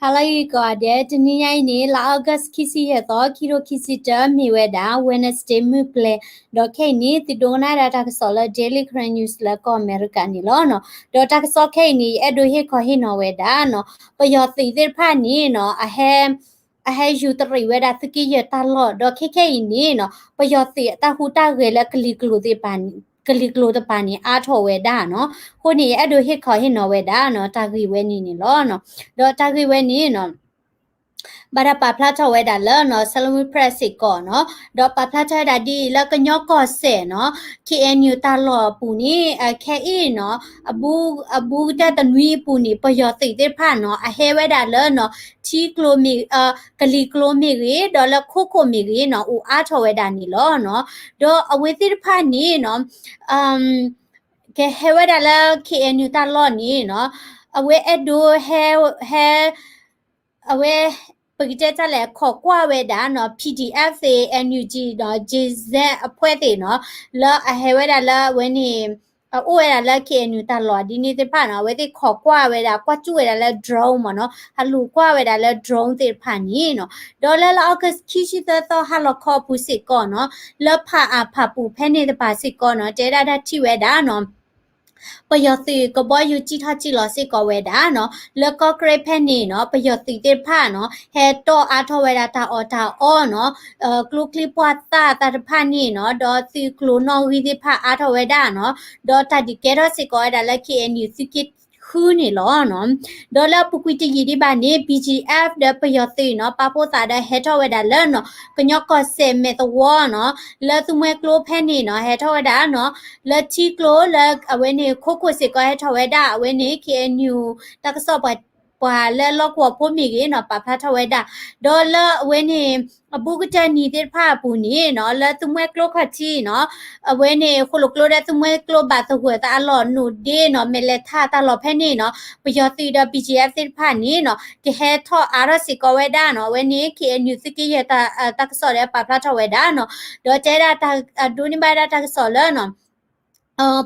ဟါလၢအဂ့ၤကိးဂၤဒဲး, တနံၤညါအံၤန့ၣ် လါ August ခံဆံယဲၢ်သီ ခံထိခံဆံတၢ မ့ၢ်ဝဲဒၣ် Wednesday မုၢ်ပျဲၤ, ဒီးခဲအံၤန့ၣ် သုဒိကနၣ်ဝဲဒၣ်တၢ်ကစီၣ်လၢ Daily Karen News လၢကီၢ်အမဲရကၤန့ၣ်လီၤ. ဒီးတၢ်ကစီၣ်ခဲအံၤန့ၣ် ယအဲၣ်ဒိးဟ့ၣ်ခီဟ့ၣ်နီၤဝဲဒၣ် ပယီၤသုးသ့ၣ်တဖၣ်န့ၣ်နီၤ အဟဲ အဟဲယူၤတရံးဝဲဒၣ်သုးက့ယဲၢ်တၢ်လီၢ်, ဒီးခဲခဲအံၤန့ၣ်နီၤ ပယီၤသုးအတၢ်ဟူးတၢ်ဂဲၤလၢ ကလံၤကျိာ်တပၤန့ၣ် အါထီၣ်ဝဲဒၣ်နီၤ. အဃိန့ၣ် ယအဲၣ်ဒိးဟ့ၣ်ခီဟ့ၣ်နီၤဝဲဒၣ်နီၤ တၢ်ဂ့ၢ်ဝဲန့ၣ်န့ၣ်လီၤ. ဒီးတၢ်ဂ့ၢ်ဝဲန့ၣ်နီၤ ဘၣ်တၢ်ပာ်ဖျါထီၣ်ဝဲဒၣ်လၢနီၤ Salween Press စ့ၢ်ကီးနီၤ, ဒီးပာ်ဖျါထီၣ်ဝဲဒၣ်ဒ်အံၤလၢကညီကီၢ်စဲၣ်နီၤ ခ့ၣ်အဲၣ်ယူၣ် တၢ်လီၢ်အပူၤန့ၣ် ခဲအံၤနီၤ အဘူး အဘူးကတၢၢ်တနွံအပူၤန့ၣ် ပယီၤသုးသ့ၣ်တဖၣ်နီၤ အဟဲဝဲဒၣ်လၢနီၤ ထံကျိမ့ၢ် ကလံၤကျိမ့ၢ်ဂ့ၤ ဒီးလၢခိခိၣ်မ့ၢ်ဂ့ၤနီၤ အိၣ်အါထီၣ်ဝဲဒၣ်န့ၣ်လီၤနီၤ. ဒီးအဝဲသ့ၣ်တဖၣ်န့ၣ်နီၤ ကဟဲဝဲဒၣ်လၢ ခ့ၣ်အဲၣ်ယူၣ် တၢ်လီၢ်န့ၣ်နီၤ အဝဲအဲၣ်ဒိးဟဲ ဟဲ အဝဲ ပကတဲတၢ်လဲၣ် ခိးကွၢ်ဝဲဒၣ်နီၤ PDF သ့ၣ် NUG ဒီး JZ အဖွဲ့သ့ၣ်နီၤ လၢအဟဲဝဲဒၣ်လၢအဝဲန့ၣ် အအိၣ်ဝဲဒၣ်လၢ ခ့ၣ်အဲၣ်ယူၣ် တၢ်လီၢ်ဒ်န့ၣ်သ့ၣ်တဖၣ်နီၤ အဝဲသ့ၣ်ခိးကွၢ်ဝဲဒၣ် ကွၢ်ကၠူၣ်ဝဲဒၣ်လၢ drone မ့ၢ်နီၤ ဟးလူၤကွၢ်ဝဲဒၣ်လၢ drone သ့ၣ်တဖၣ်န့ၣ်နီၤ. ဒီးလၢလါ August ခံဆံသၢသီ ဟါလီၤခီအပူၤစ့ၢ်ကီးနီၤ လၢဖၣ်အၣ်ဖၣ်ပူၤဖဲန့ၣ်တပၤစ့ၢ်ကီးနီၤ တဲဒၣ်တၢ်ထံၣ်ဝဲဒၣ်နီၤ ပယီၤသုးကဘီယူၤစံၣ်ထီၣ်စံၣ်လီၤစ့ၢ်ကီးဝဲဒၣ်နီၤ လၢကီၢ်ကရ့ၣ်ဖဲန့ၣ်နီၤ ပယီၤသုးသ့ၣ်တဖၣ်နီၤ ဟဲတီၢ်အါထီၣ်ဝဲဒၣ်တၢ်အီၣ်တၢ်အီနီၤ ကျိချံမျိာ်သၣ်သ့ၣ်တဖၣ်န့ၣ်နီၤ ဒီးသုးကျိၤနီၣ်ဂံၢ်သ့ၣ်တဖၣ်အါထီၣ်ဝဲဒၣ်နီၤ ဒီးတၢ်ဒုးကဲထီၣ်စ့ၢ်ကီးဝဲဒၣ်လၢ ခ့ၣ်အဲၣ်ယူၣ် သုးက့ဃုန့ၣ်လီၤနီၤ. ဒီးလၢအပူၤကွံာ်တယံာ်ဒံးဘၣ်န့ၣ် BGF ဒီးပယီၤသုးနီၤ ပာ်ဖှိၣ်သးဒီးဟဲထီၣ်ဝဲဒၣ်လၢနီၤ ကညီကီၢ်စဲၣ်မဲာ်သဝီနီၤ လၢသူမှဲကျိဖဲန့ၣ်နီၤ ဟဲထီၣ်ဝဲဒၣ်နီၤ လၢထံကျိလၢအဝဲန့ၣ် ခိခိၣ်စ့ၢ်ကီးဟဲထီၣ်ဝဲဒၣ် အဝဲန့ၣ် ခ့ၣ်အဲၣ်ယူၣ် တၢ်ကစီၣ်ပှၤ ပှၤလၢလီၢ်ကဝီၤဖိမ့ၢ်ဂ့ၤနီၤ ပာ်ဖျါထီၣ်ဝဲဒၣ် ဒီးလၢအဝဲန့ၣ် အဘူးကတၢၢ်နံၤသ့ၣ်တဖၣ်အပူၤန့ၣ်နီၤ လၢသူမှဲကျိခီၣ်ထံးနီၤ အဝဲန့ၣ် ဃိၣ်လိာ်ကျိဒီးသူမှဲကျိဘၣ်သဂၢၢ်သးအလီၢ် နိၣ်ဒ့နီၤ မဲၢ်လဲၤထၣ်တၢ်လီၢ်ဖဲန့ၣ်နီၤ ပယီၤသုးဒီး BGF သ့ၣ်တဖၣ်န့ၣ်နီၤ ကဟဲထီၣ်အါထီၣ်စ့ၢ်ကီးဝဲဒၣ်နီၤ အဝဲန့ၣ် ခ့ၣ်အဲၣ်ယူၣ် သုးက့ယဲၢ် တၢ်ကစီၣ်ဒီးပာ်ဖျါထီၣ်ဝဲဒၣ်နီၤ ဒီးတဲဒၣ် ဒိးန့ၢ်ဘၣ်ဒၣ်တၢ်ကစီၣ်လၢနီၤ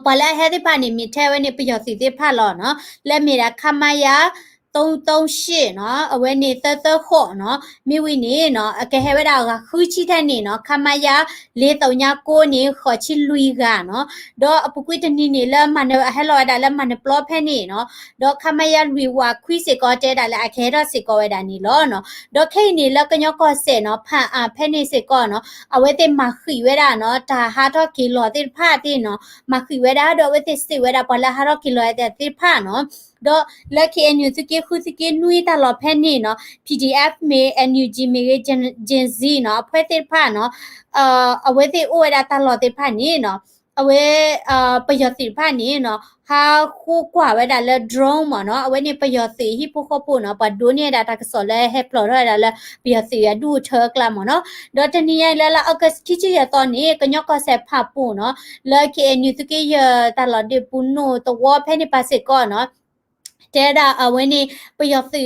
ပှၤလၢအဟဲသ့ၣ်တဖၣ်န့ၣ် မ့ၢ်ထဲဝဲန့ၣ် ပယီၤသုးသ့ၣ်တဖၣ်လီၤနီၤ လၢမ့ၢ်ဒၣ် ခမရ သုံးသုံးရှစ်နီၤ အဝဲန့ၣ် သၢသၢဃိးနီၤ မ့ၢ်ဝံၤန့ၣ်နီၤ အကဟဲဝဲဒၣ်အဂၤဃုဆံထဲန့ၣ်နီၤ ခမရ လေးသုံးကိုးန့ၣ် ဃိးဆံလွံၢ်ဂၤနီၤ ဒီးအပူၤကွံာ်တနံၤန့ၣ် လၢမၤနၢၤ အဟဲလီၤဝဲဒၣ်လၢမၤနၢၤပျီဖဲန့ၣ်နီၤ ဒီး ခမရ လွံၢ်ဝးခွံစ့ၢ်ကီး တဲဒၣ်လၢအကဟဲထီၣ်စ့ၢ်ကီးဝဲဒၣ်န့ၣ်လီၤနီၤ ဒီးခဲအံၤန့ၣ် လၢကညီကီၢ်စဲၣ်နီၤ ဖၣ်အၣ်ဖဲန့ၣ်စ့ၢ်ကီးနီၤ အဝဲသ့ၣ်မၤဃံးဝဲဒၣ်နီၤ တၢ်ဟးထီၣ်က့ၤလီၤသ့ၣ်တဖၣ်သ့ၣ်နီၤ မၤဃံးဝဲဒၣ် ဒီးအဝဲသ့ၣ်စံးဝဲဒၣ် ပှၤလၢဟးထီၣ်က့ၤလီၤသ့ၣ်တဖၣ်နီၤ ဒီးလၢ ခ့ၣ်အဲၣ်ယူၣ် သုးက့ဃု သုးက့နွံတၢ်လီၢ်ဖဲန့ၣ်နီၤ PDF မ့ၢ် NUG မ့ၢ်ဂ့ၤ Gen Z နီၤ အဖွဲ့သ့ၣ်တဖၣ်နီၤ အဝဲသ့ၣ်အိၣ်ဝဲဒၣ်တၢ်လီၢ်သ့ၣ်တဖၣ်န့ၣ်နီၤ အဝဲ ပယီၤသုးတဖၣ်န့ၣ်နီၤ ဟးဃိကွၢ်ဝဲဒၣ်လၢ drone မ့ၢ်နီၤ အဝဲန့ၣ်ပယီၤသုးဟံၣ်ဖိဃီဖိနီၤ ပှၤဒိးန့ၢ်ဝဲဒၣ်တၢ်ကစီၣ်လၢဟဲဖျိးထီၣ်ဝဲဒၣ်လၢ ပယီၤသုးအဒူၣ်အထၢအကျါမ့ၢ်နီၤ ဒီးတနံၤညါအံၤလၢလါ August ခံဆံယဲၢ်သီန့ၣ် ကညီကီၢ်စဲၣ်ဖၣ်ပူၤနီၤ လၢ ခ့ၣ်အဲၣ်ယူၣ် သုးက့ယဲၢ်တၢ်လီၢ်ဒ့ပူၤနိၣ်သဝီဖဲန့ၣ်ပၤစ့ၢ်ကီးနီၤ တဲဒၣ်အဝဲန့ၣ် ပယီၤသုး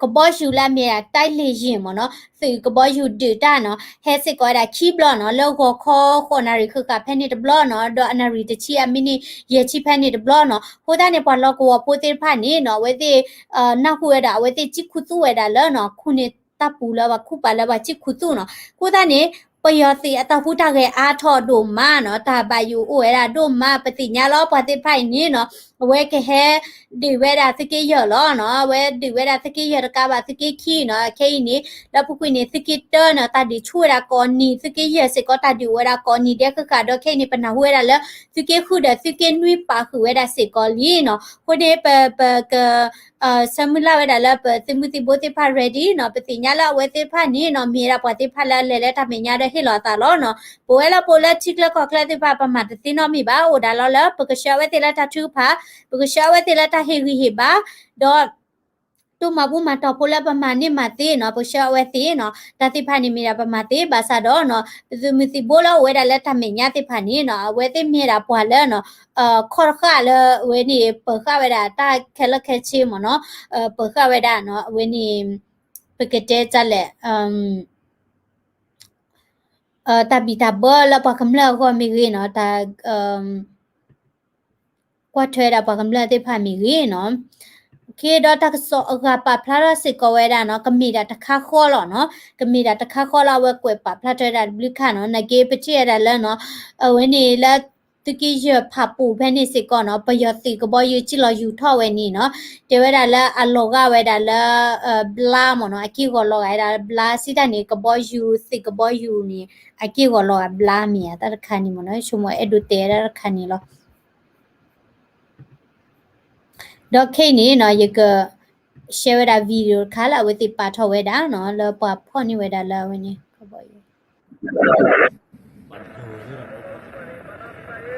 ကဘီယူၤလၢအမ့ၢ်ဒၣ် တိုက်လေယာဉ် မ့ၢ်နီၤ သုးကဘီယူၤဒုးတၢ်နီၤ ဟဲစ့ၢ်ကီးဝဲဒၣ်ခံဘျီနီၤ လၢဂီၤခီဃိးနၣ်ရံၣ်ဃၣ်ဃၣ်ဖဲန့ၣ်တဘျီနီၤ ဒီးအနၣ်ရံၣ်တဆံ အမံးနံးယဲၢ်ဆံဖဲန့ၣ်တဘျီနီၤ အဃိသတးန့ၣ် ပှၤလီၢ်ကဝီၤဖိသ့ၣ်တဖၣ်န့ၣ်နီၤ အဝဲသ့ၣ် နၢ်ဟူဝဲဒၣ် အဝဲသ့ၣ်စံၣ်ခူသူၣ်ဝဲဒၣ်လၢနီၤ ခူန့ၣ်တၢ်ပူၤလၢပှၤခူၣ်ပာ်လၢပှၤစံၣ်ခူသူၣ်နီၤ အဃိသတးန့ၣ် ပယီၤသုးအတၢ်ဟူးတၢ်ဂဲၤအါထီၣ်ဒိၣ်မးနီၤ တၢ်ဘၣ်ယိၣ်အိၣ်ဝဲဒၣ်ဒိၣ်မး ပသ့ၣ်ညါလီၤ ပှၤသ့ၣ်တဖၣ်အံၤန့ၣ်နီၤ အဝဲကဟဲဒုးဝဲဒၣ်သုးက့ယဲၢ်လီၤနီၤ အဝဲဒုးဝဲဒၣ်သုးက့ယဲၢ်တကးဘၣ်သုးက့ခံနီၤ ခဲအံၤန့ၣ် လၢပူၤကွံာ်န့ၣ် သုးက့တၢနီၤ တၢ်ဒုးဆူၣ်ဝဲဒၣ်ကိးနံၤ သုးက့ယဲၢ်စ့ၢ်ကီး တၢ်ဒုးအိၣ်ဝဲဒၣ်ကိးနံၤဒဲးဃၣ်ဃၣ် ဒီးခဲအံၤန့ၣ် ပနၢ်ဟူဝဲဒၣ်လၢ သုးက့ဃုာ်ဒီးသုးက့နွံပာ်ဃုာ်ဝဲဒၣ်စ့ၢ်ကီးလံနီၤ အဃိန့ၣ် ပ ပက ဆၢမုၢ်လၢ်ဝဲဒၣ်လၢပသုးမုၢ်သံၣ်ဘိသ့ၣ်တဖၣ် ready နီၤ ပသ့ၣ်ညါလၢအဝဲသ့ၣ်တဖၣ်န့ၣ်နီၤ မ့ၢ်ဝဲဒၣ်ပှၤသ့ၣ်တဖၣ်လၢအလဲၤလၢတၢ်မဲာ်ညါဒီးဟ့ၣ်လီၤအသးလီၤနီၤ ပဝဲလၢပအိၣ်လၢထံချၢကီၢ်ချၢသ့ၣ်တဖၣ် ပမၤတသ့နီတမံၤဘၣ် အိၣ်ဒၣ်လီၤလၢ ပကဆှၢအဝဲသ့ၣ်လၢတၢ်ထုကဖၣ် ပကဆှၢအဝဲသ့ၣ်လၢတၢ်ဟ့ၣ်ဂံၢ်ဟ့ၣ်ဘါ ဒီး တိၢ်မၤဘူၣ်မၤတီၤဖိလၢပမၤန့ၢ်မၤသ့နီၤ ပကဆှၢအဝဲသ့ၣ်နီၤ တၢ်သ့ၣ်တဖၣ်န့ၣ်မ့ၢ်ဒၣ်ပမၤသ့ ဘၣ်ဆၣ်ဒီးနီၤ ပသုးမုၢ်သံၣ်ဘိလၢအိၣ်ဝဲဒၣ်လၢတၢ်မဲာ်ညါသ့ၣ်တဖၣ်န့ၣ်နီၤ အဝဲသ့ၣ်မ့ၢ်ဒၣ်ပှၤလၢနီၤ ခီၣ်တဃၣ်လၢအဝဲန့ၣ် ပၢၤဃာ်ဝဲဒၣ်တၢ်ခဲလၢာ်ခဲဆ့မ့ၢ်နီၤ ပၢၤဃာ်ဝဲဒၣ်နီၤ အဝဲန့ၣ် ပကတဲတၢ်လဲၣ် တၢ်ဘံၣ်တၢ်ဘၢလၢပှၤကမျၢၢ်အဂီၢ်မ့ၢ်ဂ့ၤနီၤ တၢ် ကွၢ်ထွဲဒၣ်ပှၤကမျၢၢ်သ့ၣ်တဖၣ်မ့ၢ်ဂ့ၤနီၤ ဒီးတၢ်ကစီၣ်အဂၤပာ်ဖျါထီၣ်စ့ၢ်ကီးဝဲဒၣ်နီၤ ကမ့ၢ်ဒၣ်တခါဃီလီၤနီၤ, ကမ့ၢ်ဒၣ်တခါဃီလၢအဝဲကွဲးပာ်ဖျါထီၣ်ဝဲဒၣ်တဘျုးခါနီၤ, နာ်က့ပထံၣ်ဝဲဒၣ်လၢနီၤ, အဝဲန့ၣ်လၢ သုးက့ယဲၢ်ဖးပူၤဖဲန့ၣ်စ့ၢ်ကီးနီၤ ပယီၤသုးကဘီယူၤစံၣ်လီၤယူၤထီၣ်ဝဲန့ၣ်နီၤ, တဲဝဲဒၣ်လၢအလီၤဂာ်ဝဲဒၣ်လၢ ဘျါမ့ၢ်နီၤ, အက့ၢ်ဂီၤလီၤဂာ်ဝဲဒၣ်ဘျါစံးတၢ်န့ၣ် ကဘီယူၤ သုးကဘီယူၤန့ၣ် အက့ၢ်ဂီၤလီၤဂာ်ဘျါမ့ၢ်ဧါ တၢ်တခါန့ၣ်မ့ၢ်နီၤ, ဆိကမိၣ်အဲၣ်ဒိးတဲဒၣ်တၢ်တခါန့ၣ်လီၤ. ဒီးခဲအံၤန့ၣ်နီၤ ယက share ဝဲဒၣ် video တခါလၢအဝဲသ့ၣ်ပာ်ထီၣ်ဝဲဒၣ်နီၤ လၢပှၤဖီၣ်န့ၢ်ဝဲဒၣ်လၢအဝဲန့ၣ် ကဲလီၤ, ဝဲဒၣ်တထံၣ်ဘၣ်နီၤ အသီ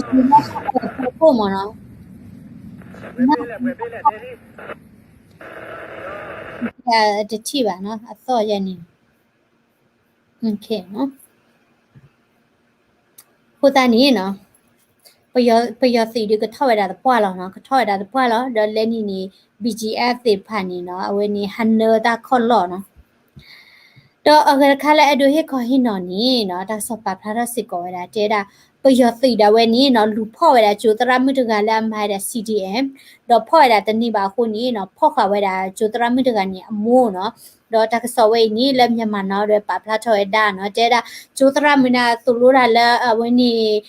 ၣ်ယဲန့ၣ် အဃိသတးန့ၣ်နီၤ ပယီၤသုးဒုးကထီၣ်ဝဲဒၣ်သပှၢ်လီၤနီၤ, ကထီၣ်ဝဲဒၣ်သပှၢ်လီၤ, ဒီးလဲၤနံၤန့ၣ် BGF သ့ၣ်တဖၣ်န့ၣ်နီၤ အဝဲန့ၣ်ဟးနၢတၢ်ခီၣ်လီၢ်နီၤ. ဒီးအဂၤတခါလၢအဲၣ်ဒိးဟ့ၣ်ခီဟ့ၣ်နီၤန့ၣ်နီၤ တၢ်ကစီၣ်ပာ်ဖျါထီၣ်စ့ၢ်ကီးဝဲဒၣ် တဲဒၣ် ပယီၤသုးဒၣ်ဝဲန့ၣ်နီၤ လူၤဖီၣ်ဝဲဒၣ်ကၠိသရၣ်မုၣ်တဂၤလၢအမၤဝဲဒၣ် C D M ဒီးဖီၣ်ဝဲဒၣ်တန့ၢ်ဘၣ်အဃိန့ၣ်နီၤ ဖီၣ်ဃာ်ဝဲဒၣ်ကၠိသရၣ်မုၣ်တဂၤန့ၣ်အမိၢ်နီၤ. ဒီးတၢ်ကစီၣ်ဝဲအံၤန့ၣ် လၢ Myanmar Now ဒီးပာ်ဖျါထီၣ်ဝဲဒၣ်နီၤ တဲဒၣ် ကၠိသရၣ်မုၣ်န့ၣ်သိၣ်လိတၢ်လၢအဝဲန့ၣ်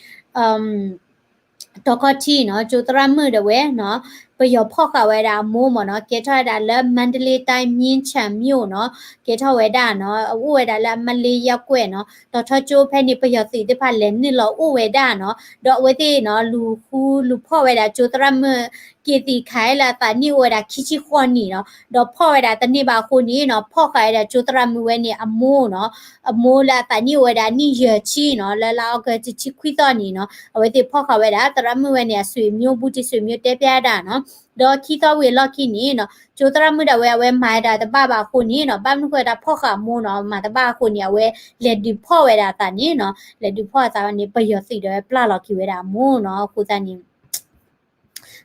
တီခီထံနီၤ ကၠိသရၣ်မုၣ်ဒၣ်ဝဲနီၤ ပယီၤဖီၣ်ဃာ်ဝဲဒၣ်အမိၢ်မ့ၢ်နီၤ ကဲထီၣ်ဝဲဒၣ်လၢ Mandalay တိုင်း မြင်းခြံမြို့နီၤ ကဲထီၣ်ဝဲဒၣ်နီၤ အအိၣ်ဝဲဒၣ်လၢအမလ့ရပ်ကွက်နီၤ တီၤထီကၠိဖဲန့ၣ် ပယီၤသုးသ့ၣ်တဖၣ်လဲၤနုာ်လီၤအိၣ်ဝဲဒၣ်နီၤ ဒီးအဝဲသ့ၣ်နီၤ လူၤဃူ လူၤဖီၣ်ဝဲဒၣ်ကၠိသရၣ်မုၣ် က့ၤသံၣ်ခါလၢအသးနံၣ်အိၣ်ဝဲဒၣ်ခံဆံဃိးနံၣ်နီၤ ဒီးဖီၣ်ဝဲဒၣ်တန့ၢ်ဘၣ်အဃိန့ၣ်နီၤ ဖီၣ်ဃာ်ဝဲဒၣ်ကၠိသရၣ်မုၣ်ဝဲန့ၣ်အမိၢ်နီၤ အမိၢ်လၢအသးနံၣ်အိၣ်ဝဲဒၣ်နံၣ်ယဲၢ်ဆံနီၤ လၢလါအီကူးတဆံခွံသီန့ၣ်နီၤ အဝဲသ့ၣ်ဖီၣ်ဃာ်ဝဲဒၣ် သရၣ်မုၣ်ဝဲန့ၣ်အဆွေမျိုး ဘူးတံဆွေမျိုးတဲပြဒၣ်နီၤ ဒီးခံသီဝံၤအလီၢ်ခံန့ၣ်နီၤ ကၠိသရၣ်မုၣ်ဒၣ်ဝဲ အဝဲမၤဝဲဒၣ်တဘၣ်ဘၣ်အဃိန့ၣ်နီၤ ဘၣ်မနုၤဃိတၢ်ဖီၣ်ဃာ်အမိၢ်နီၤ မၤတဘၣ်အဃိန့ၣ် အဝဲလဲၤဒုးဖီၣ်ဝဲဒၣ်အသးန့ၣ်နီၤ လဲၤဒုးဖီၣ်အသးဝဲန့ၣ် ပယီၤသုးဒၣ်ဝဲပျၢ်လီၤက့ၤဝဲဒၣ်အမိၢ်နီၤ အဃိသတးန့ၣ်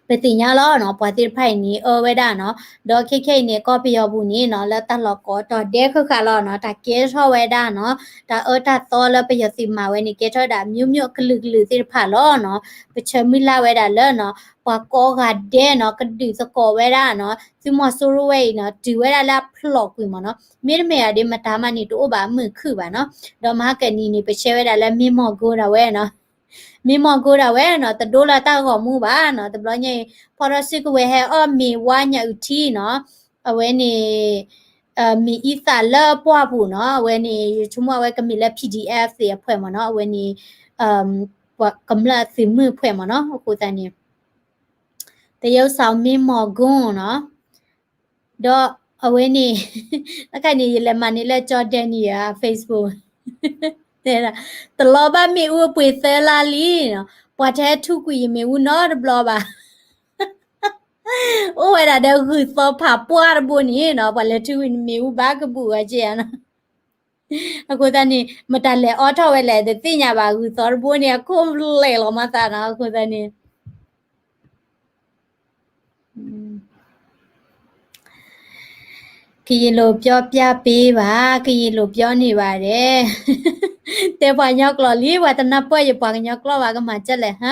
ပသ့ၣ်ညါလီၤနီၤ ပှၤသ့ၣ်တဖၣ်အံၤန့ၣ် အၢဝဲဒၣ်နီၤ ဒီးခဲခဲအံၤန့ၣ် ကီၢ်ပယီၤပူၤန့ၣ်နီၤ လၢတၢ်လီၢ်ကိးတီၤဒဲးဃၣ်ဃၣ်လီၤနီၤ တၢ်ကဲထီၣ်ဝဲဒၣ်နီၤ တၢ်အၢတၢ်သီလၢပယီၤသုးမၤဝဲန့ၣ် ကဲထီၣ်ဝဲဒၣ် မျိုးမျိုး အကလုာ်ကလုာ်သ့ၣ်တဖၣ်လီၤနီၤ ပဆၢမုၢ်လၢ်ဝဲဒၣ်လၢနီၤ ပှၤကိးဂၤဒဲးနီၤ ကဒုးသကိးဝဲဒၣ်နီၤ သုးမီၤစိရိၤဝဲအံၤနီၤ တုၤဝဲဒၣ်လၢအဖျိးကွံာ်မ့ၢ်နီၤ မ့တမ့ၢ်အဒ်မတၤမးန့ၣ် တအိၣ်ဘၣ်အမုာ်ခုၣ်ဘၣ်နီၤ ဒီးမဟါကနံၤန့ၣ် ပဆဲဝဲဒၣ်လၢမ့ၢ်မီၢ်ကိဒၣ်ဝဲနီၤ မ့ၢ်မီၢ်ကိဒၣ်ဝဲနီၤ တဒိလၢတၢ်ဂီၤမူဘၣ်နီၤ တဘျီညါအံၤ ဖီထီၣ်စုကဝဲၤဟဲအီၣ်မ့ၤဝါညၣ်အုၣ်ထံနီၤ အဝဲန့ၣ် မ့ၢ်အံသၣ်လၢပှၢ်ပူၤနီၤ အဝဲန့ၣ် ယဆိကမိၣ်အဝဲကမ့ၢ်လၢ P D F သ့ၣ်အဖှဲၣ်မ့ၢ်နီၤ အဝဲန့ၣ် ပှၤကမျၢၢ်အသုးမုၢ်ဖှဲၣ်မ့ၢ်နီၤ အဃိသတးန့ၣ် သယုၢ်စီၤမ့ၢ်မီၢ်ကိနီၤ ဒီးအဝဲန့ၣ် တခါန့ၣ် ယလဲၤမၤန့ၢ်လၢကၠီဒဲနံၣ်အ Facebook တဲဒၣ် တလီၤဘၣ်မ့ၣ်အူအပှ့ၤသၢလါလံနီၤ ပှၤတဟဲထူကွံာ်ယမ့ၣ်အူနီတဘျီဘၣ် အိၣ်ဝဲဒၣ်ဒီးဂုၢ်သီဖးပှၢ်တဘိန့ၣ်နီၤ ပှၤလဲၤထူကွံာ်နမ့ၣ်အူဘၣ်ကဘူၣ်ဝဲက့ဧါနီၤ အဃိသတးန့ၣ် မတၤလဲၤအီထီၣ်ဝဲလဲၣ် တသ့ၣ်ညါဘၣ် ဂုၢ်သီတဘိန့ၣ် အခိၣ်လဲၢ်လီၤမၤသးနီၤ အဃိသတးန့ၣ် ကရင်လိုပြောပြပေးပါ, ကရင်လိုပြောနေပါတယ်, တဲပှၤကညီကျိာ်လံ, ပှၤတနၢ်ပၢၢ်ယပှၤကညီကျိာ်ဘၣ် ကမၤဒ်လဲၣ်ဟါ.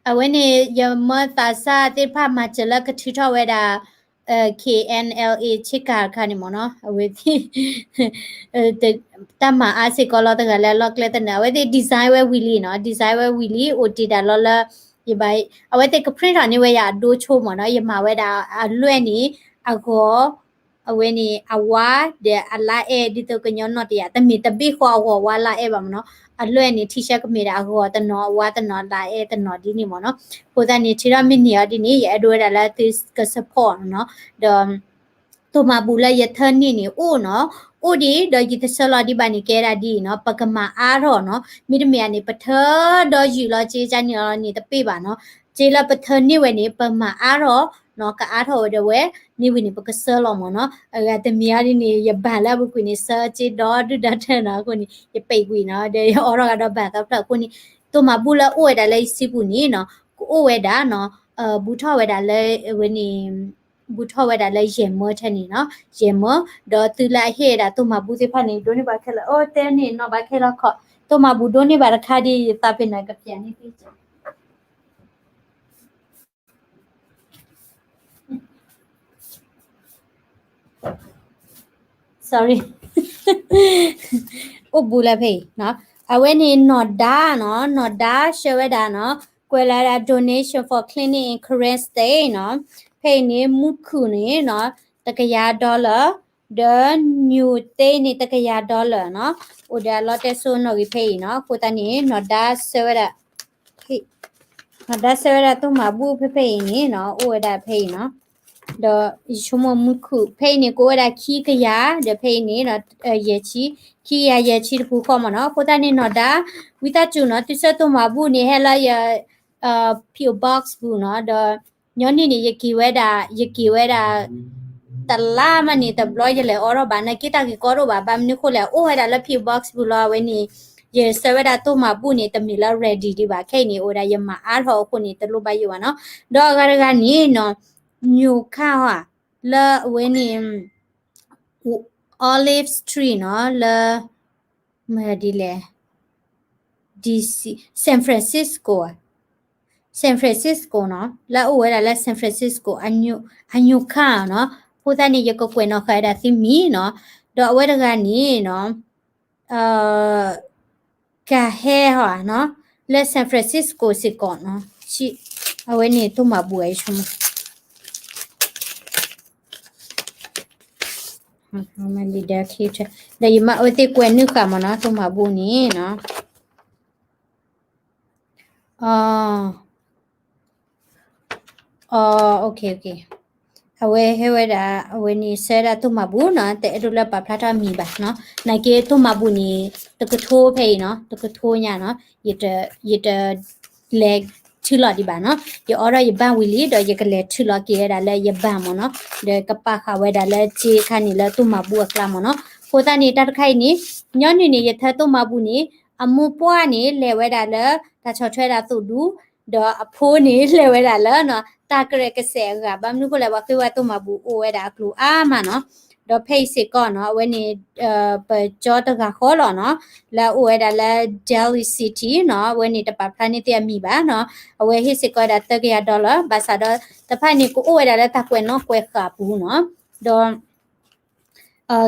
အဝဲန့ၣ် ယမၢသးစၢ်သ့ၣ်တဖၣ်မၤစၢၤလၢကထုးထီၣ်ဝဲဒၣ် KNLA ဆ့ကၤတခါန့ၣ်မ့ၢ်နီၤ, အဝဲသ့ၣ် တၢ်မၤအါစ့ၢ်ကီးလီၤ တဂၤလၢအလီၢ်ကျဲသနၢၣ်, အဝဲသ့ၣ် design ဝဲဝံၤလံနီၤ, design ဝဲဝံၤလံ အိၣ်တ့ၢ်ဒၣ်လီၤလၢ ယဘၣ်, အဝဲသ့ၣ်က print ထီၣ်န့ၢ်ဝဲယၤအဒိဆိမ့ၢ်နီၤ, ယမၤဝဲဒၣ်အလွဲၢ်န့ၣ် အဂီၤ အဝဲန့ၣ် အဝါဒီးအလါအဲၣ် ဒ်သိးကညီနီၢ်တယၤ, တမ့ၢ်တဘ့ၣ်ဃီအဂီၤဝါလါအဲၣ်ဘၣ်မ့ၢ်နီၤ, အလွဲၢ်န့ၣ် T-shirt ကမ့ၢ်ဒၣ်အဂီၤတနီၤ အဝါတနီၤ လါအဲၣ်တနီၤဒ်န့ၣ်မ့ၢ်နီၤ, အဃိသတးန့ၣ် ထုးထီၣ်မ့ၢ်န့ၢ်အီၤဒ်န့ၣ် ယအဲၣ်ဒိးဝဲဒၣ်လၢသုက support နီၤ, ဒီး တိၢ်မၤဘူၣ်လၢယထၢန့ၢ်န့ၣ်အိၣ်နီၤ, အိၣ်ဒံး ဒီးယတဆၢလီၤဒံးဘၣ်န့ၣ် ကဲဒၣ်ဒ်အံၤနီၤ, ပကမၤအါထီၣ်နီၤ, မ့တမ့ၢ်န့ၣ် ပထၢဒီးယုၢ်လီၤစ့ကန့ၣ်အီၤန့ၣ်တပ့ၢ်ဘၣ်နီၤ, စ့လၢပထၢန့ၢ်ဝဲန့ၣ် ပမၤအါထီၣ် နီၤ ကအါထီၣ်ဝဲဒီးဝဲ, မ့ၢ်ဝံၤန့ၣ် ပကဆှၢလီၤမ့ၢ်နီၤ, အဂၤတမံၤအါဒ်န့ၣ် ယဘၣ်လၢအပူၤကွံာ်န့ၣ် ဆှၢက့ဒီဒုၣ်ဒါထၢနီၤ, အဃိန့ၣ် ယပံးကွံာ်နီၤ, ဒီးယအိးထီၣ်ဂၤဒီးဘၣ်သီဖျၢၣ် အဃိန့ၣ် တိၢ်မၤဘူၣ်လၢအိၣ်ဝဲဒၣ်လၢယစံပူၤန့ၣ်နီၤ, ကအိၣ်ဝဲဒၣ်နီၤ, ဘူးထီၣ်ဝဲဒၣ်လၢဝဲန့ၣ် ဘူးထီၣ်ဝဲဒၣ်လၢယဲၢ်မၢထဲန့ၣ်နီၤ, ယဲၢ်မၢ, ဒီးသုလၢအဟ့ၣ်ဝဲဒၣ်တိၢ်မၤဘူၣ်သ့ၣ်တဖၣ်န့ၣ် ဒိးန့ၢ်ဘၣ်ခဲလၢာ်, အိၣ်တဲန့ၣ်နီၤ ဘၣ်ခဲလၢာ်ခီ, တိၢ်မၤဘူၣ်ဒိးန့ၢ်ဘၣ်တခါဒ်ယသးပ့ၤနီၤ ကပျးန့ၢ်သ့ sorry အိၣ်ဘူးလၢဖဲအံၤနီၤ, အဝဲန့ၣ်နီၢ်ဒါနီၤ, နီၢ်ဒါဆှၢဝဲဒၣ်နီၤ, ကွဲးလၢဒၣ် donation for clinic in Karen State နီၤ, ဖဲအံၤန့ၣ် မူခိၣ်န့ၣ်နီၤ, တကယၤ dollar, ဒီးညိၣ်သ့န့ၣ် တကယၤ dollar နီၤ, အိၣ်ဒီးအလီတဲစိနီၣ်ဂံၢ်ဖဲအံၤနီၤ, အဃိသတးန့ၣ် နီၢ်ဒါဆှၢဝဲဒၣ် နီၢ်ဒါဆှၢဝဲဒၣ်တိၢ်မၤဘူၣ်ဖဲဖဲအံၤန့ၣ်နီၤ, အိၣ်ဝဲဒၣ်ဖဲအံၤနီၤ, ဒီးယဆိကမိၣ်မူခိၣ် ဖဲအံၤန့ၣ် ကအိၣ်ဝဲဒၣ်ခံကယၤ, ဒီးဖဲအံၤန့ၣ် ယဲၢ်ဆံ, ခံကယၤယဲၢ်ဆံတပူၤဃီမ့ၢ်နီၤ, အဃိသတးန့ၣ် နီၢ်ဒါ ဝံသးစူၤနီၤ, သုဆှၢတိၢ်မၤဘူၣ်န့ၣ် ဟဲလၢယ P O Box ပူၤနီၤ, ဒီးညီနုၢ်န့ၣ် ယက့ၤဝဲဒၣ်, ယက့ၤဝဲဒၣ် တလါမးန့ၣ် တဘျီယလဲၤအိးထီၣ်ဘၣ်, နာ်က့တၢ်ဂ့ၢ်ကီဒိၣ်ဘၣ်, ဘၣ်မနုၤဃိလဲၣ်, အိၣ်ဝဲဒၣ်လၢ P O Box ပူၤလီၤ, အဝဲန့ၣ် ယဆှၢဝဲဒၣ်တိၢ်မၤဘူၣ်န့ၣ် တမ့ၢ်လၢ ready ဒံးဘၣ်, ခဲအံၤန့ၣ် အိၣ်ဝဲဒၣ်ယမၤအါထီၣ်အဃိန့ၣ် တလိၣ်ဘၣ်ယိၣ်ဘၣ်နီၤ, ဒီးအဂၤတဂၤန့ၣ်နီၤ, ညိၣ်ခါဧါ, လၢအဝဲန့ၣ် Olive Street နီၤ, လၢ မ့ၢ်ဒ်လဲၣ် D C, San Francisco ဧါ, San Francisco နီၤ, လၢအအိၣ်ဝဲဒၣ်လၢ San Francisco အညိၣ်ခါနီၤ, အဃိသတးန့ၣ် ယကကွဲးနီၣ်ဃာ်ဝဲဒၣ်သုမံၤနီၤ, ဒီးအဝဲတဂၤန့ၣ်နီၤ, ကဟဲဧါနီၤ, လၢ San Francisco စ့ၢ်ကီးနီၤ, အဝဲန့ၣ်တိၢ်မၤဘူၣ်ဧါ ယဆိကမိၣ် ဒီးယမ့ၢ်အဝဲသ့ၣ်ကွဲးနုာ်ဃာ်မ့ၢ်နီၤ, တိၢ်မၤဘူၣ်န့ၣ်နီၤ, အ အ အဝဲဟဲဝဲဒၣ် အဝဲန့ၣ်ဆှၢဒၣ်တိၢ်မၤဘူၣ်နီၤ, တအဲၣ်ဒိးလၢပာ်ဖျါထီၣ်မံၤဘၣ်နီၤ, နာ်က့တိၢ်မၤဘူၣ်န့ၣ် တကထိဖဲအံၤနီၤ, တကထိညါနီၤ, ယတ ယတ လဲၤထုးလီၤဒံးဘၣ်နီၤ, ယအိးထီၣ်ယဘၣ်ဝံၤလံ ဒီးယကလဲၤထုးလီၤက့ၤဝဲဒၣ်လၢယဘၣ်မ့ၢ်နီၤ, ဒီးကပာ်ဃာ်ဝဲဒၣ်လၢစ့ခါန့ၣ်လၢတိၢ်မၤဘူၣ်အကျါမ့ၢ်နီၤ, အဃိသတးန့ၣ် တၢ်တခါအံၤန့ၣ် ညီနုၢ်န့ၣ် ယထၢတိၢ်မၤဘူၣ်န့ၣ် အမိၢ်ပှၢ်န့ၣ် လဲၤဝဲဒၣ်လၢ တၢ်ဆီၣ်ထွဲဒၣ်သိၣ်ဒူ, ဒီးအဖိန့ၣ် လဲၤဝဲဒၣ်လၢ တၢ်ကရၢကစဲးအဂၤ, ဘၣ်မနုၤဃိလဲၣ် ပှၤဃ့ဝဲတိၢ်မၤဘူၣ်အိၣ်ဝဲဒၣ်အကျိၤအါမးနီၤ, ဒီးဖဲအံၤစ့ၢ်ကီးနီၤ အဝဲန့ၣ် ပကၠီတဂၤဃီလီၤနီၤ, လၢအအိၣ်ဝဲဒၣ်လၢ Daly City နီၤ, အဝဲန့ၣ်တပာ်ဖျါန့ၢ်သ့ၣ်အမံၤဘၣ်နီၤ, အဝဲဟ့ၣ်စ့ၢ်ကီးဝဲဒၣ်သၢကယၤ dollar, ဘၣ်ဆၣ်ဒီးတဖၣ်န့ၣ် ကအိၣ်ဝဲဒၣ်လၢတၢ်ကွဲးနီၣ်ကွဲးဃာ်အပူၤနီၤ, ဒီး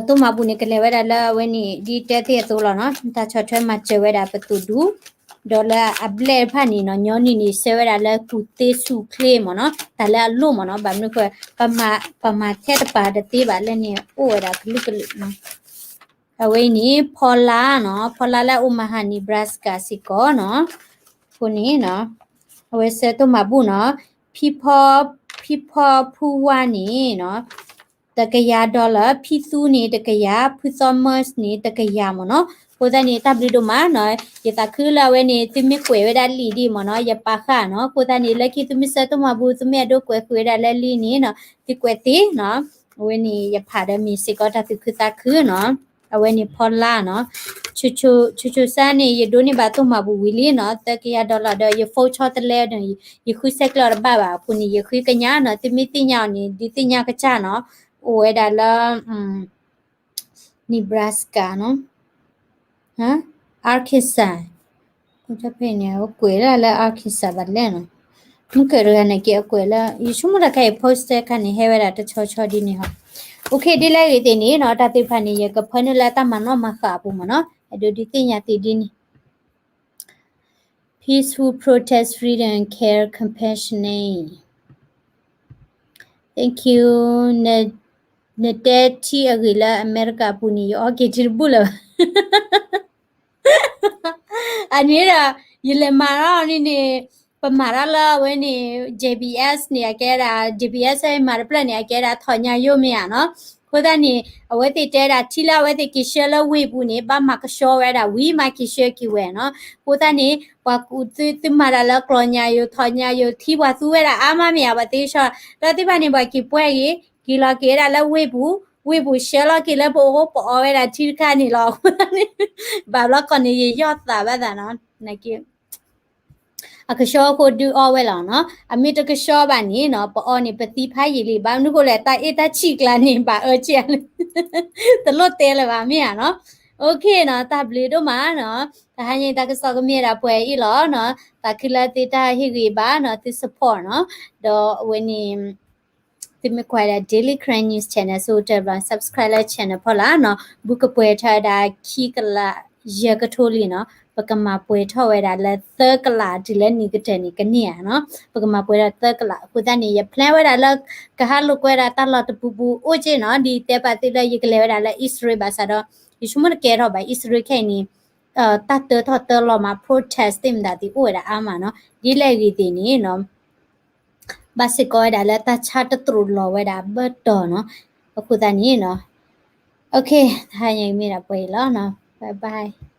တိၢ်မၤဘူၣ်န့ၣ် ကလဲၤဝဲဒၣ်လၢအဝဲန့ၣ် ဒ်တဲသ့ၣ်အသိးလီၤနီၤ, တၢ်ဆီၣ်ထွဲမၤစၢၤဝဲဒၣ်ပသိၣ်ဒူ, ဒီးလၢအဘျဲၣ်တဖၣ်န့ၣ်နီၤ, ညီနုၢ်န့ၣ် ဆှၢဝဲဒၣ်လၢကူၣ်သ့ဆူၣ်ချ့မ့ၢ်နီၤ, တၢ်လၢအလိၣ်မ့ၢ်နီၤ, ဘၣ်မနုၤဃိ ပမၤထဲတပၤတသ့ဘၣ်လၢန့ၣ် အိၣ်ဝဲဒၣ်ကလုာ်ကလုာ်နီၤ, အဝဲအံၤန့ၣ် ဖီလာ်နီၤ, ဖီလာ်လၢ Omaha Nebraska စ့ၢ်ကီးနီၤ, အဃိန့ၣ်နီၤ, အဝဲဆှၢတိၢ်မၤဘူၣ်နီၤ, ဖံဖီ, ဖံဖီဖူဝါန့ၣ်နီၤ တကယၤ dollar, ဖံသူန့ၣ်တကယၤ, ဖုသီမၢၣ်န့ၣ်တကယၤမ့ၢ်နီၤ, အဃိသတးန့ၣ် တၢ်ဘျုးဒိၣ်မးနီၤ, ယသးခုလၢအဝဲန့ၣ် သုမ့ၢ်ကွဲးဝဲဒၣ်လံာ်ဒ်မ့ၢ်နီၤ, ယပာ်ဃာ်နီၤ, အဃိသတးန့ၣ် လၢခံသုမ့ၢ်ဆှၢတိၢ်မၤဘူၣ် သုမ့ၢ်အဲၣ်ဒိးကွဲးဃုာ်ဝဲဒၣ်လၢလံာ်န့ၣ်နီၤ, သုကွဲးသ့နီၤ, အဝဲန့ၣ်ယဖးဒီးမ့ၢ်စ့ၢ်ကီးတၢ်သူၣ်ခုသးခုနီၤ, အဝဲန့ၣ်ဖီလာ်နီၤ, ဆိဆိစါန့ၣ် ယဒိးန့ၢ်ဘၣ်တိၢ်မၤဘူၣ်ဝံၤလံနီၤ, သၢကယၤ dollar ဒီး ယ phone ဆီတလဲဒီး ယဃုဆဲးကျၢအီၤတဘၣ်ဘၣ်, အဃိန့ၣ် ယဃုကညးနီၤ, သုမ့ၢ်သ့ၣ်ညါအီၤန့ၣ် ဒုးသ့ၣ်ညါကစၢ်နီၤ, အိၣ်ဝဲဒၣ်လၢ Nebraska နီၤ, Arkansas, ဖဲန့ၣ် အကွဲးလၢ လၢ Arkansas ဘၣ်လဲၣ်နီၤ, မုၢ်ကၢၢ်တဂၤန့ၣ်က့ၤအကွဲးလၢ ယဆိကမိၣ်တၢ်ခဲအံၤ poster ခါန့ၣ် ဟဲဝဲဒၣ်တဆီဆီဒ်န့ၣ်ဟီ, အိၣ်ခ့ ဒ်လဲၣ်ဂ့ၤသ့ၣ်န့ၣ်နီၤ, တၢ်သ့ၣ်တဖၣ်န့ၣ် ယကဖၢနုာ်လၢတၢ်မၤနီၣ်မၤဃာ်အပူၤမ့ၢ်နီၤ, အဲၣ်ဒိးဒုးသ့ၣ်ညါသ့ၣ်ဒ်န့ၣ် Peaceful protest, freedom and care, compassionate. Thank you. နတဲထံအဂ့ၢ်လၢအမဲရကၤအပူၤန့ၣ် ယအီက့ၤထံတဘူၣ်လၢၤဘၣ်. အန့ၣ်ဒီး ယလဲၤမၤထီၣ်န့ၣ်န့ၣ် ပမၤတၢ်လၢအဝဲန့ၣ် J B S န့ၣ် အကဲဒၣ် J B S မၤတဖျၢၣ်န့ၣ် အကဲဒၣ်ထီၣ်ညါယိၣ်မ့ၢ်ဧါနီၤ. အဃိ အဃိသတးန့ၣ် အဝဲသ့ၣ်တဲဒၣ် ထံလၢအဝဲသ့ၣ်က့ၤဆှၢလၢဝ့ၢ်ပူၤန့ၣ် ဘၣ်မၤကဆှီဝဲဒၣ်ဝံၤ မၤက့ၤဆှၢက့ၤဝဲနီၤ. အဃိသတးန့ၣ် ပှၤကူၣ်သုသုမၤတၢ်လၢကျီၢ်ညါယိာ် ထီၣ်ညါယိာ် ထံပှၤသူဝဲဒၣ်အါမးမ့ၢ်ဧါ ပှၤသ့ကဆှီ ဒီးသ့ၣ်တဖၣ်န့ၣ် ပှၤက့ၤပှဲၤဂ့ၤ က့ၤလီၤက့ၤဝဲဒၣ်လၢဝ့ၢ်ပူၤ ဝ့ၢ်ပူၤဆှၢလီၤက့ၤလၢပအိၣ် ပအီဝဲဒၣ်ထံတခါန့ၣ်လီၤ. အဃိသတးန့ၣ် ဘၣ်ဘျီကီၢ်န့ၣ် ယယီၣ်သးဘၣ်သးနီၤ နာ်က့ အကဆှီအဃိဒုးအီဝဲလီၤနီၤ. အမ့ၢ်တကဆှီဘၣ်န့ၣ်နီၤ ပအီန့ၣ် ပသံဖးယံာ်လံ ဘၣ်မနုၤဃိလဲၣ် တၢ်အ့ၣ်တၢ်ဆံၣ်ကျါန့ၣ် ဘၣ်အၢက့ၤလံ တလိၣ်တဲလၢၤဘၣ် မ့ၢ်ဧါနီၤ. OK နီၤ တၢ်ဘျုးဒိၣ်မးနီၤ. တဟါညါတၢ်ကစီၣ်ကမ့ၢ်ဝဲဒၣ်ပှဲၤအံၤလီၤနီၤ. သးခုလၢသုတၢ်ဟ့ၣ်ဂံၢ်ဘါနီၤ သု support နီၤ. ဒီးအဝဲန့ၣ် သုမ့ၢ်ကွၢ်ဒၣ် Daily Karen News Channel ဆိကတၢၢ်ဘျီ subscribe လၢ channel ဖီလာ်နီၤ. ဘူးကပှဲၤထီၣ်ဝဲဒၣ်ခံကလး ယဲၢ်ကထိလံနီၤ. ပကမၤပှဲၤထီၣ်ဝဲဒၣ်လၢသၢကလးတုၤလၢနံၤကတၢၢ်န့ၣ် ကန့ၢ်ဧါနီၤ. ပကမၤပှဲၤထီၣ်သၢကလး အဃိသတးန့ၣ် ယ plan ဝဲဒၣ်လၢ ကဟးလိာ်ကွဲဒၣ်တၢ်လီၢ်တပူၤပူၤအိၣ်က့နီၤ. ဒ်တဲပာ်သုလၢယကလဲၤဝဲဒၣ်လၢ အံၣ်စရ့လး ဘၣ်ဆၣ်ဒီး ယဆိကမိၣ်တကဲထီၣ်ဘၣ် အံၣ်စရ့လးခဲအံၤန့ၣ် တၢ်တၢထီၣ်တၢလီၤမး protest သ့ၣ်မတၤသ့ၣ်အိၣ်ဝဲဒၣ်အါမးနီၤ. ဒ်လဲၣ်ဂ့ၤသ့ၣ်န့ၣ်နီၤ ဘၣ်စ့ၢ်ကီးဝဲဒၣ်လၢတၢ်ဆါတတြိာ်လီၤဝဲဒၣ်ဘၢၣ်တီၤနီၤ. အဃိသတးန့ၣ်နီၤ OK တဟါညါမ့ၢ်ဒၣ်ပှဲၤအံၤလီၤနီၤ. Bye bye.